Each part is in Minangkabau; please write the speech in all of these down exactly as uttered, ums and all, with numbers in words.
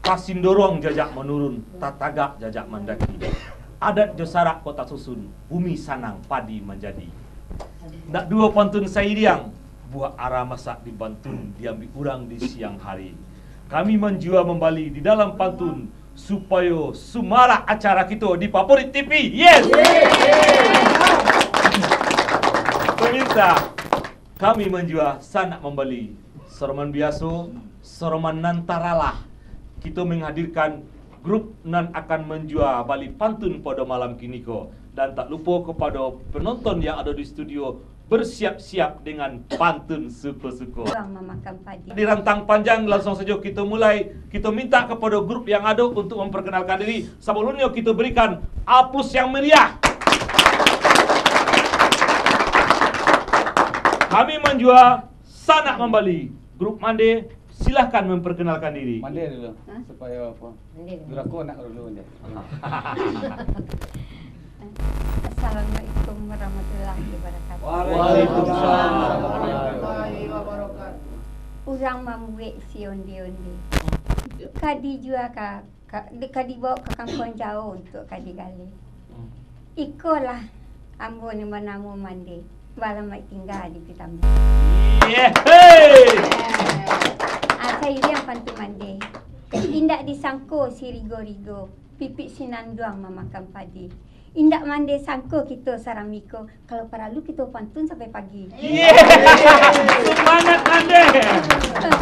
Tasindorong jajak manurun, tatagak jajak mandaki. Adat jo sarak kok tasusun, bumi sanang padi manjadi. Nak duo pantun sairiang, buah arah masak di pantun diambiak urang di siang hari. Kami manjua mambali di dalam pantun, supayo sumarak acara kito di Papurit T V. Yes! Pamirsa, kami manjua sanak mambali. Saroman biaso, saroman nan taralah. Kito menghadirkan grup nan akan manjua bali pantun pado malam kiniko. Dan tak lupo kapado penonton yang ado di studio, bersiap-siap dengan pantun suko-suko. Urang mamakan padi. Di rantang panjang, langsung sajo kito mulai. Kito minta kapado grup yang ado untuk memperkenalkan diri. Sabalumnyo kito berikan aplaus yang meriah. Kami manjua sanak mambali. Grup Mande, silahkan memperkenalkan diri. Mande dulu, Hah? Supayo apa? Mande dulu. Durako nak dulu, Mande. Assalamualaikum warahmatullahi wabarakatuh. Waalaikumsalam warahmatullahi wabarakatuh. Urang mambuek si onde-onde. Ka dijua ka, ka, di, ka dibaok ka kampuang jauah untuak ka digaleh. Hmm. Ikolah ambo nan banamo Mande, balamaik tingga di Pitambih. Yeay! Ah, sairiang pantun Mande. Indak disangko si Rigo-Rigo, pipik sinanduang mamakan padi. Indak Mande sangko kito saramiko, kalau paralu kito pantun sampai pagi. Yeay! Semangat, Mande!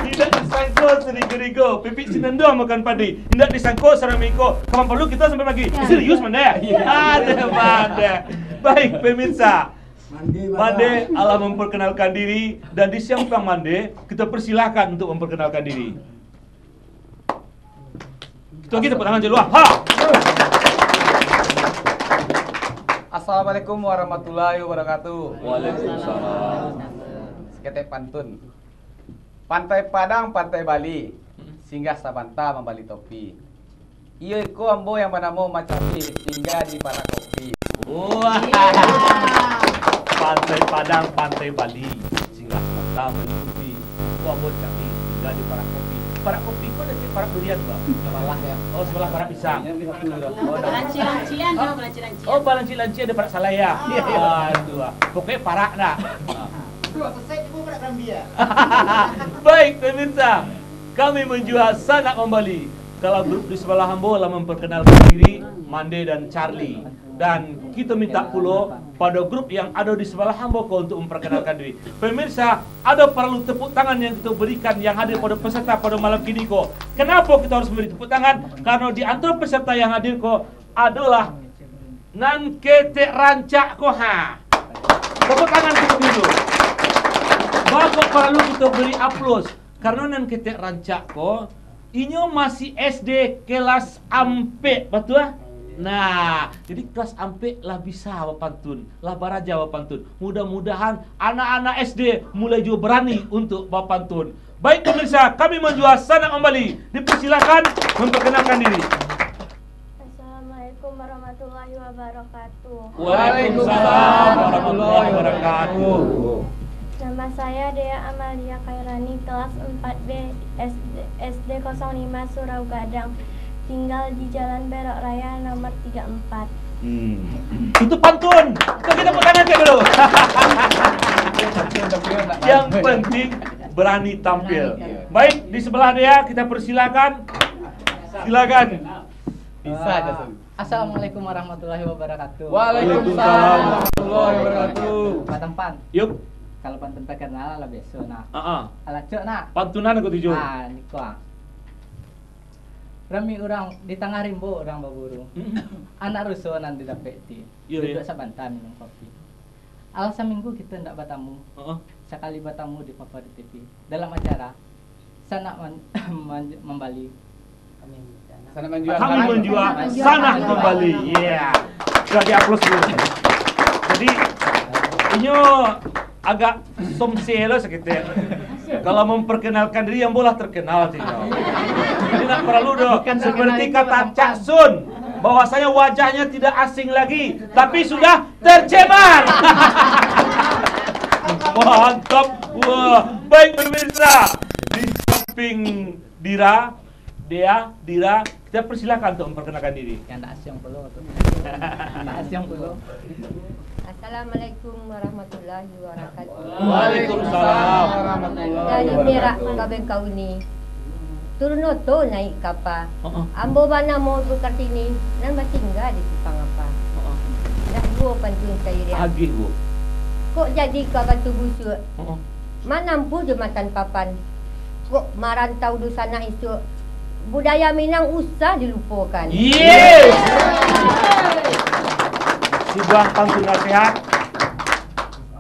Indak disangko si Rigo-Rigo, pipik sinanduang makan padi. Indak disangko saramiko, kalau paralu kito sampai pagi. Ya. Serius, Mande? Ya. Ada, Mande. Baik, pemirsa. Mande, Mande, alah memperkenalkan diri, dan di samping Mande, kita persilahkan untuk memperkenalkan diri. Kita lagi tepuk tangan dulu, ah. Ha! Assalamualaikum warahmatullahi wabarakatuh. Waalaikumsalam. Saketek pantun. Pantai Padang, Pantai Bali, singgah sabanta mambali topi. Iyo iko ambo yang banamo Macami, tingga di Parak Kopi. Wah. Pantai Padang, Pantai Bali, singgah sabanta mambali topi. Iko ambo Macami, tingga di Parak Kopi. Parak Kopi ko dakek Parak Durian, Bang? Sabalah, ya. Oh, sabalah Parak Pisang. Oh, dah. Lanci-lancian, yo, lanci-lancian. Oh, balancia-lancia di Parak Salai, ya? Iya, iya. Ah, itu, ah. Pokoknya parak dah. Ah. Baik, pemirsa, kami manjua sanak mambali. Kalau grup di sabalah ambo lah memperkenalkan diri, Mande dan Charlie. Dan kito minta pulo pado grup yang ado di sabalah ambo ko untuk memperkenalkan diri. Pemirsa, ado paralu tepuk tangan yang kito berikan yang hadir pado peserta pado malam kini ko. Kenapo kito harus beri tepuk tangan? Karano di antaro peserta yang hadir ko adolah nan ketek rancak ko, ha. Tepuk tangan untuk dulu. Baa kok paralu kito beri aplaus? Karano nan ketek rancak ko, inyo masih S D kelas ampek, batua? Nah, jadi kelas ampek lah bisa bapantun, lah baraja bapantun. Mudah-mudahan anak-anak S D mulai juo barani untuk bapantun. Baik, pemirsa, kami manjua sanak mambali. Dipersilakan memperkenalkan diri. Assalamualaikum warahmatullahi wabarakatuh. Waalaikumsalam warahmatullahi wabarakatuh. Nama saya Dea Amalia Khairani, kelas empat B, S D, S D kosong lima Surau Gadang, tinggal di Jalan Perak Raya nomor tiga empat. Hmm. Itu pantun. Kau kita tepuk tangan dulu. Yang penting berani tampil. Baik, di sebelah dia kita persilakan. Silakan. Bisa aja, Sun. Assalamualaikum warahmatullahi wabarakatuh. Waalaikumsalam warahmatullahi wabarakatuh. Pak Tampan. Yup. Kalau pantun terkenal lah biasa, nah. Ah, ah. Alacok, nah. Pantunan aku tuju. Ah, niko, ah. Rami urang di tangah rimbo urang baburu. Mm-mm. Anak ruso nan didapek ti. Iya, iya. Duduak sabanta minum kopi. Alah saminggu kito ndak batamu. Heeh. Sakali batamu di Papurit T V. Dalam acara Sanak man-, man-, Mambali. Sanak manjua. Kami manjua, sanak mambali. Iya. Sudah diaplaus dulu. Jadi, inyo agak somse lo saketek. Kalau memperkenalkan diri, ambo lah terkenal, cino. Jadi, ndak paralu doh. Bukan terkenal. Seperti itu, kata Pak Cak Tampan. Sun, bahwasanya wajahnya tidak asing lagi, tapi sudah tercemar. Mantap. Wah, baik, pemirsa. Di samping Dira, Dea, Dira, kita persilakan untuk memperkenalkan diri. Yang tak asiang pulo tu. Tak asiang pulo. Assalamualaikum warahmatullahi wabarakatuh. Waalaikumsalam warahmatullahi wabarakatuh. Dari Merak ka Bangkauni. Turun oto naik kapa. Heeh. Ambo banamo Ibu Kartini, nan batingga di Simpang Apa. Heeh. Dah duo pantun sairiang. Agih, Bu. Kok jadi ka Batu Busuak? Heeh. Manampuah jambatan papan. Kok marantau dunsanak isuak, budaya Minang usah dilupokan. Yes! Sabuah pantun nasihat,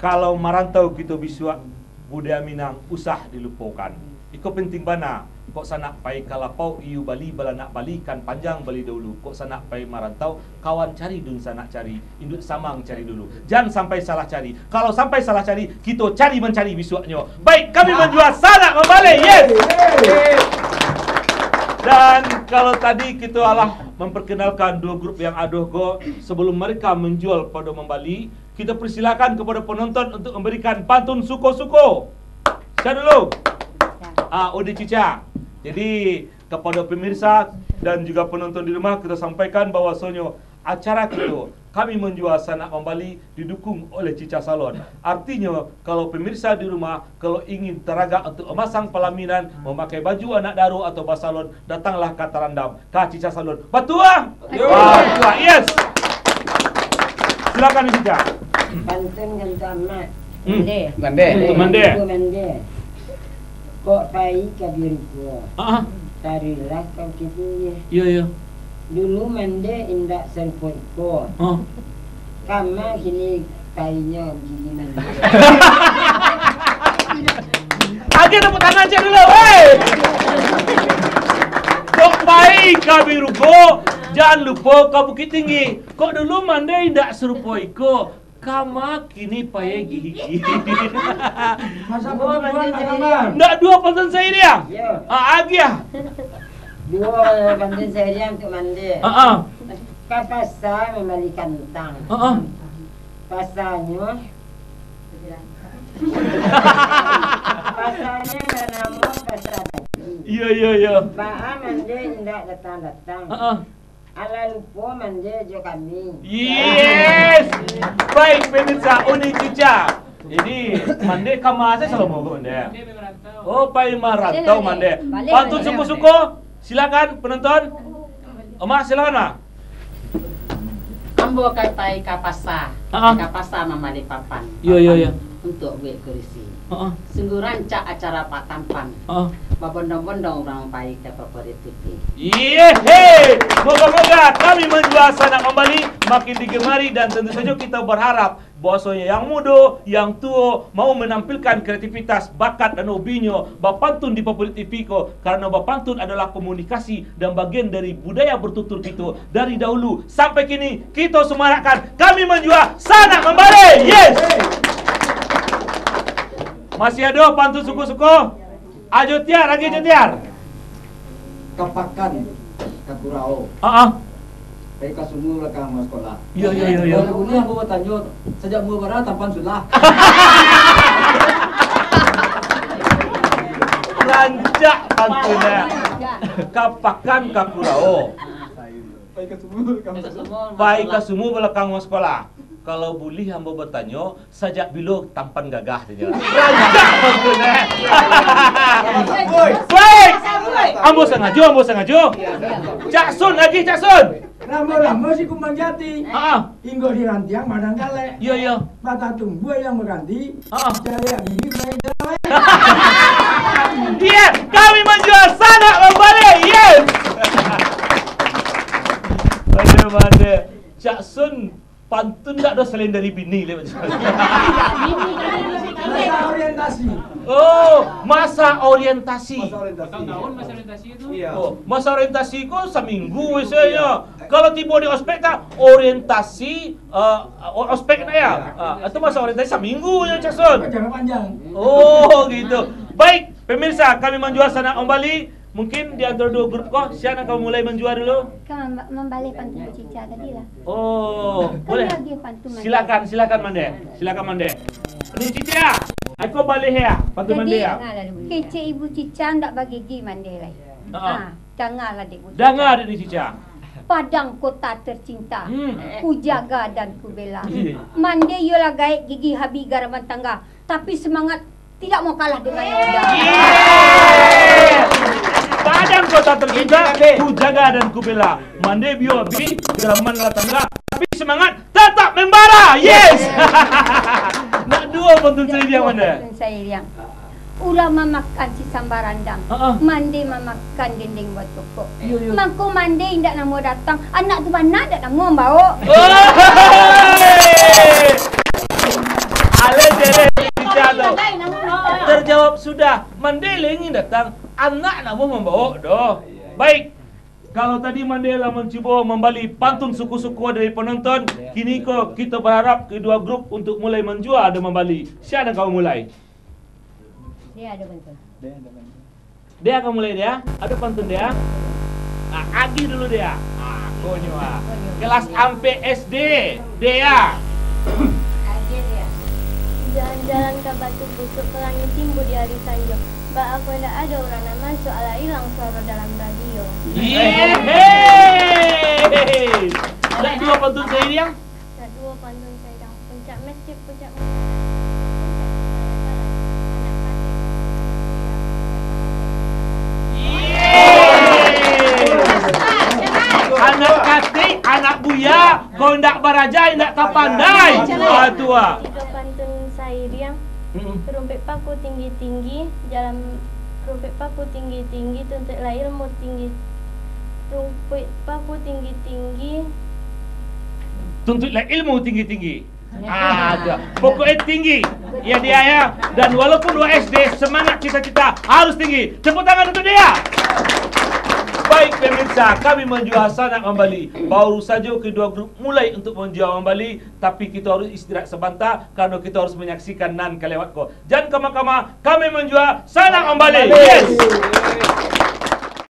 kalau marantau kito bisuak, budaya Minang usah dilupokan. Iko penting bana, kok sanak pai ka lapau, iyo bali balanak bali, ikan panjang bali dahulu. Kok sanak pai marantau, kawan cari dunsanak cari, induak samang cari dulu. Jan sampai salah cari. Kalau sampai salah cari, kito cari mancari bisuaknyo. Baik, kami manjua sanak mambali. Yes. Dan kalau tadi kito alah memperkenalkan duo grup yang ado ko, sebelum mereka menjual pado mambali, kito persilakan kepada penonton untuk memberikan pantun suko-suko. Sia dulu? Ah, Uni Cica. Jadi, kepada pemirsa dan juga penonton di rumah, kita sampaikan bahwasanya acara kita, Kami Manjua Sanak Mambali, didukung oleh Cica Salon. Artinya, kalau pemirsa di rumah, kalau ingin taragak untuk memasang pelaminan, memakai baju anak daro atau basalon, datanglah ka Tarandam, ka Cica Salon. Batua? Yo. Batua, yes. Silakan, Cica. Pantun gantuak amak. Hmm. Mande. Mande. Mande. Mande. Kok pai ka Biruko, ah, ah, taruihlah ka Bukittinggi. Iyo, iyo. Dulu mande indak sarupo iko. Ah. Kama kini painyo gigi mande. Agiah tepuk tangan ciek dulu, hei! Kok pai ka Biruko, jan lupo ka Bukittinggi. Kok dulu mande indak sarupo iko. Kama kini paye gigi. Masa pertemuan, Mas Amar? Ndak duo pantun sairiang? Iyo. Ah, agiah. Duo pantun sairiang untuak mande. Ah, ah. Ka pasa mambali kantang. Ah, ah. Pasanyo, pasanyo banamo Pasa Daging. Iyo, iyo, iyo. Baa mande indak datang-datang. Ah, ah. Alah lupo mande jo kami. Yes. Baik, pemirsa Uni Cica. Jadi, mande kama sajo salomo ko mande? Oh, pai marantau mande. Balik, balik. Pantun suko-suko, silakan penonton. Oma, silakan, Ma. Ambo ka pai ka pasa. Ha, ha. Ka pasa mambali papan. Yo, yo, yo. Papan untuak buek kurisi. Heeh. Sungguah rancak acara Pak Tampan. Heeh. Babondong-bondong urang pai ka Papariah T V. Iye, hei! Moga-moga Kami Manjua Sanak Mambali makin digemari, dan tentu saja kita berharap bahwasanya yang mudo, yang tuo mau menampilkan kreativitas, bakat, dan hobinyo bapantun di Papariah T V ko, karena bapantun adalah komunikasi dan bagian dari budaya bertutur kito dari dahulu sampai kini. Kito semarakkan Kami Manjua Sanak Mambali. Yes! Masih ado pantun suko-suko? Ajo Tiar, lagi Ajo Tiar. Ka pakan, ka kurau. Ah, ah. Pai ka sumua balakang rumah sekolah. Iyo, iyo, iyo, iyo. Kalau buliah ambo batanyo, sajak mua bara Tampan Sulah. Rancak pantunnyo. Ka pakan, ka kurau. Pai ka sumua balakang rumah sekolah. Pai ka sumua balakang rumah sekolah. Kalau buliah ambo batanyo, sajak bilo Tampan gagah tu je. Rancak bagus, eh. Baik. Ambo sangajo, ambo sangajo. Cak Sun lagi, Cak Sun. Ramo-ramo si kumbang jati. Ha. Inggo di rantiang madang kalek. Iyo, iyo. Batang tumbuah yang baganti. Ha. Caliak gigi main jalai. Iya, Kami Manjua Sanak Mambali. Yes. Mande, mande. Cak Sun. Pantun ndak ado selain dari bini le, Pak. Masa orientasi. Oh, masa orientasi. Masa orientasi. Bertahun-tahun masa orientasi itu. Iya. Oh, masa orientasi ko saminggu biasanya. Kalau tibo di ospek tak, orientasi, eh, o-, ospek nak ya? Iya. Ah, itu masa orientasi saminggu ya, Cak Sun? Jangka panjang. Oh, gitu. Baik, pemirsa, Kami Manjua Sanak Mambali. Mungkin di antara duo grup ko, sia nan ka mulai manjua dulu? Ka mamba-, mambali pantun Bu Cica tadi lah. Oh, boleh. Kami agiah pantun mande. Silakan, silakan mande. Silakan mande. Ni Cica, ai ko baleh ya, pantun mande ya. Jadi, kecek Ibu Cica ndak bagigi mande lai. Ha. Ha. Dangalah, Dek Bucica. Danga, Dek Bucica. Padang kota tercinta, Hmm. ku jaga dan ku bela. Iya. Mande iyolah gaek gigi habi garaman tangga, tapi semangat tidak mau kalah dengan yang ada. Iya. Padang kota tercinta, ku jaga dan ku bela. Mande biyo habi garaman lah tangga, tapi semangat tatap membara. Yes. Nak duo pantun sairiang, Mande? Pantun sairiang. Urang mamakan sisam barandang, Ha-ha. mande mamakan dendeng batokok. Iyo, iyo. Mangko mande indak namuah datang, anak tu bana indak namuah mambaok. Oi! Alai jelek Bucica tu. Terjawab sudah. Mande lai ingin datang, anak namuah mambaok doh. Baik. Kalau tadi mande lah mancubo mambali pantun suku-suku dari penonton, kini ko kito baharap kedua grup untuk mulai manjua dan mambali. Sia nan ka mulai? Dia ada pantun. Dia ka mulai, dia. Ada pantun, dia. Ah, Agi dulu, dia. Ah, konyo, ah. Kelas ampek S D, dia. Jalan-jalan ka Batu Busuk, ka Langik Timbu di ari sanjo. Baa kok indak ado urang nan masuak, alah ilang suaro dalam radio. Yeay. Nak duo pantun sairiang? Nak duo pantun sairiang. Puncak masjid, puncak musala, puncak musala jalan. Anak katik, anak buya, puncak musala. Yeay. Anak katik, anak buya, kok indak baraja, indak tapandai. Ah, tu, ah. Tigo pantun sairiang. Mm-mm. Rumpuik paku tinggi-tinggi, jalan, rumpuik paku tinggi-tinggi, tuntuiklah ilmu tinggi. Rumpuik paku tinggi-tinggi. Tuntuiklah ilmu tinggi-tinggi. Ah, tu. Pokoknya tinggi. Ya, dia, ya. Dan walaupun duo S D, semangat cita-cita harus tinggi. Tepuk tangan untuk dia. Baik, pemirsa, kami manjua sanak mambali. Baru sajo kedua grup mulai untuk manjua mambali, tapi kito harus istirahat sabanta, karano kito harus manyaksikan nan ka lewat ko. Jan kama-kama, kami manjua sanak mambali. Yes.